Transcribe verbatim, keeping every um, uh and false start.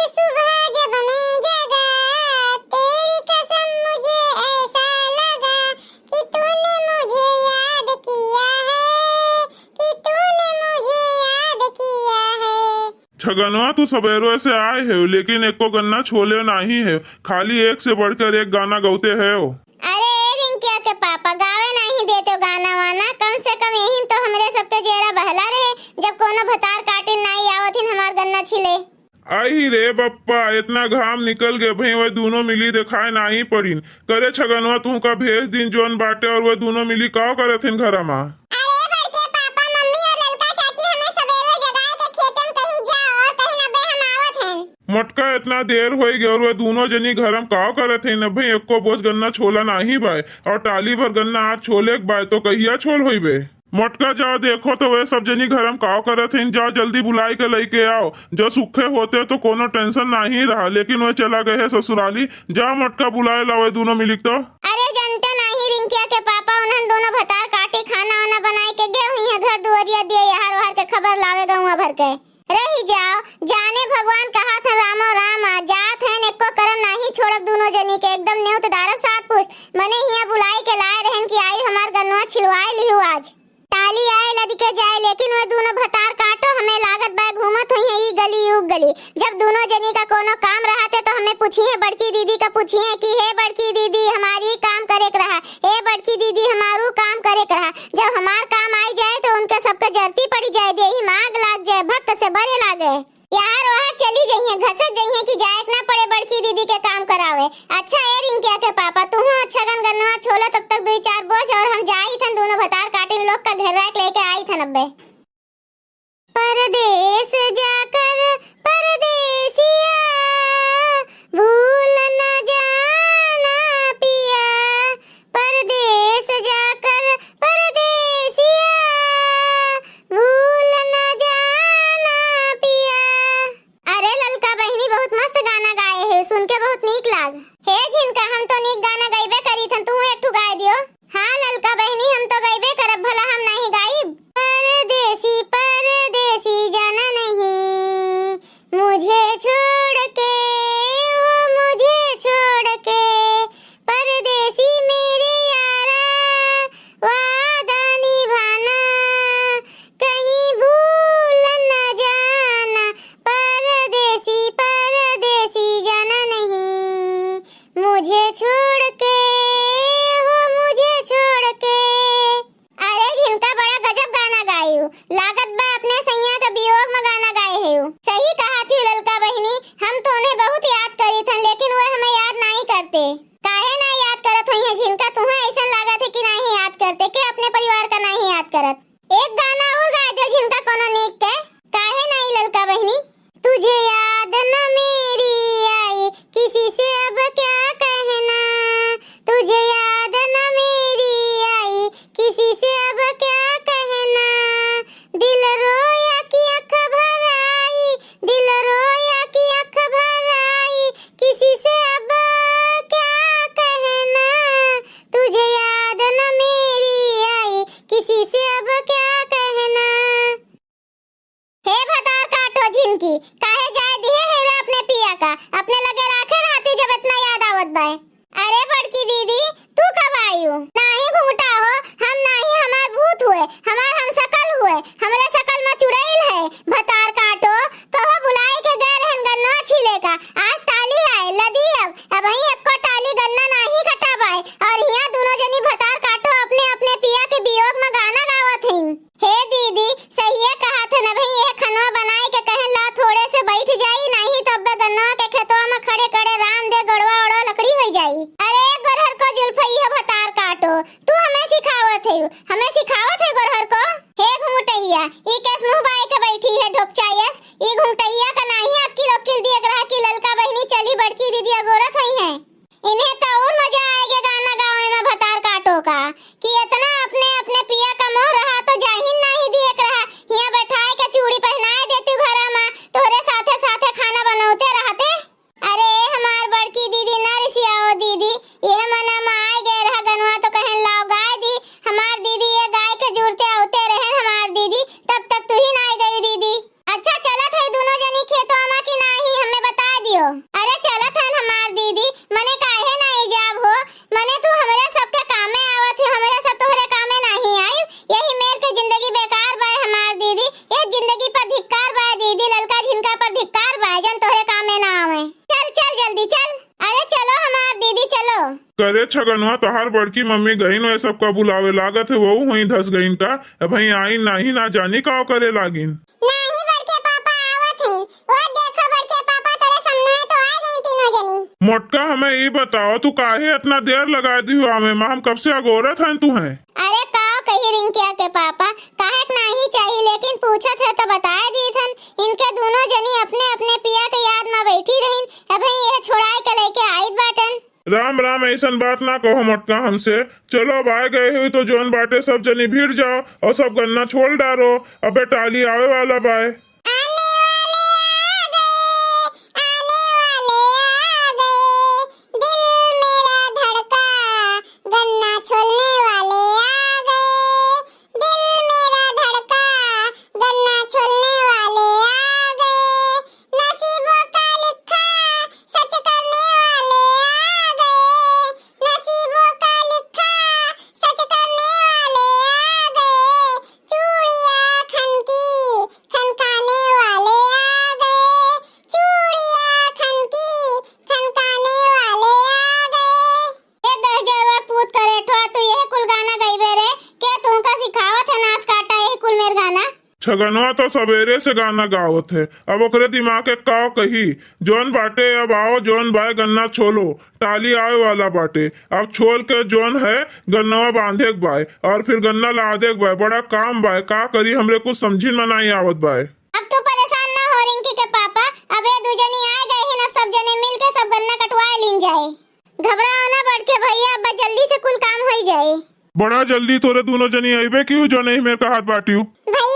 सुबह जब मैं जगा, तेरी कसम मुझे ऐसा लगा कि तूने मुझे याद किया है, कि तूने मुझे याद किया है। छगनवा, तू सबेरवे से आए हो, लेकिन एको गन्ना छोले नाही है, खाली एक से बढ़कर एक गाना गौते हो। अरे ए रिंकिया के पापा, गावे नाही देते हो गाना वाना, कम से कम यही तो हमरे सबके जेरा बहला रहे, जब कोनो भतार काटिन नाही आवत हिन हमार गन्ना छिले। आई रे बप्पा, इतना घाम निकल गए भई, वह दोनों मिली देखाए नाही पड़िन। करे छगनवा, तू का भेज दिन जोन बाटे, और वह दोनों मिली का करत हिन घरा मा? अरे बड़के पापा, मम्मी और ललका चाची हमें सबेरे जगाए के खेते में कहीं जा और कहीं अबे हम आवत हन। मोटका, इतना देर होई गए और वह दोनों जनी घर में का करत हिन? अबे एको बोझ गन्ना छोला नाही बाय और टाली भर गन्ना आज छोले के बाय, तो कहिया छोल होई बे? मोटका, जाओ देखो तो वे सब जनी घर में काव करत हईन, जाओ जल्दी बुलाई के लइके आओ। जो सूखे होते तो कोनो टेंशन नाही रहा, लेकिन वे चला गए है ससुराली। जा मोटका, बुलाए लाओ वे दोनों मिलिक तो। अरे जनते नाही रिंकिया के पापा, उन्हन दोनों भतार काटी खाना वाना बनाए के गए हुई है, घर दुआरिया दिए यहार ओहार के खबर लावे गौवा भर के। रही जाओ, जाने भगवान कहा था रामो राम, आ जात है एको करम नाही छोड़ब दोनों जनी के, एकदम नेउत डारब सात पुष्ट। मने हिया बुलाई के लाए रहन कि आई हमार गन्नुआ छिलवाए लिहू आज। टाली आए लदके जाए, लेकिन वे दोनों भतार काटो हमें लागत बा घूमत हुई है ई गली ऊ गली। जब दोनों जनी का कोनो काम रहते तो हमें पूछी है, बड़की दीदी का पूछी है कि हे बड़की दीदी, हमारी काम करे के रहा, हे बड़की दीदी, हमारू काम करे के रहा। जब हमार काम आई जाए तो उनके सबके जरती पड़ी जाए, देही में आग लाग जाए, भक्त से बरे लागे। यार ओहर चली जइहें, घसक जइहें कि जाए के ना पड़े बड़की दीदी के काम करावे। अच्छा ए रिंकिया के पापा, तुहूँ अच्छा गन गन्नुआ छोलो तब तक दुई चार बोझ, और हम जाई थन दोनों भतार काटिन लोग का घेरा के लेके आई थन अब्बे। परदेस जाकर परदेसिया भूल न जाना पिया, परदेस जाकर परदेसिया भूल न जाना पिया। अरे ललका बहिनी, बहुत मस्त गाना गाए है, सुन के बहुत नीक लाग। हे झिनका, हम तो नीक गाना गइबे करी थन, तू एक ठू गाए दियो। हाँ ललका बहिनी, हम तो गइबे करब, भला हम नहीं गाइब। परदेसी परदेसी जाना नहीं, करे छगनवा, तोहार बड़की मम्मी गईन वै सबका बुलावे, लागत है वहू हुई धस गईन का। अबहीं आईन नाहीं, ना जानी का करे लागिन। नाहीं बड़के पापा आवत हैं, वो देखो बड़के पापा तोरे सामने तो आ गईन तीनों जनी। मोटका, हमें ई बताओ, तू काहे इतना देर लगा दिहू आवे मा? हम कब से अगोरत हन तुहैं। अरे का कही रिंकिया के पापा, काहे के नाहीं चाही, लेकिन पूछत है तो बताए दीत हन। इनके दूनों जनी अपने अपने पिया के याद मा बैठी रहिन, अबहीं यह छोड़ाए के लेके आइत बाटन। राम राम, ऐसन बात ना कहो मोटका हमसे। चलो, अब आए गए हुई तो जौन बाटे सब जनी भिड़ जाओ और सब गन्ना छोल डारो, अबे टाली आवे वाला बाय। आने वाले आ गए, आने वाले आ गए, दिल मेरा धड़का, गन्ना छोलने वाले आ गए, दिल मेरा धड़का, गन्ना छोलने वाले आ गए, नसीबों का लिखा सच करने वाले आ गए, नसीबों का लिखा सच करने वाले आ गए, चूड़िया खनकी खनकाने वाले आ गए, चूड़िया खनकी खनकाने वाले आ गए। ए दहिजरवा पूत करेठवा, तू यह कुल गाना गइबे रे? के तुमका सिखावत है नास काटा यह कुल मेर गाना? छगनवा तो सबेरे से गाना गावत है, अब ओकरे दिमाग के का कही। जौन बाटे अब आओ, जौन बाय गन्ना छोलो, टाली आवे वाला बाटे। अब छोल के जौन है गन्नवा बांधे के बाय और फिर गन्ना लादे के बाय, बड़ा काम बाय। का करी, हमरे कुछ समझिन में नाहीं आवत बाय। अब तू परेशान ना हो रिंकी के पापा, अब ये दू जनी आ गए हैं ना, सब जने मिल के सब गन्ना कटवा लीन जाए। घबराओ ना बड़के भैया, अब जल्दी से कुल काम होई जाए। बड़ा जल्दी तोरे दूनों जनी अइबे की हु, जो नहीं मेरे का हाथ बाटियो। भैया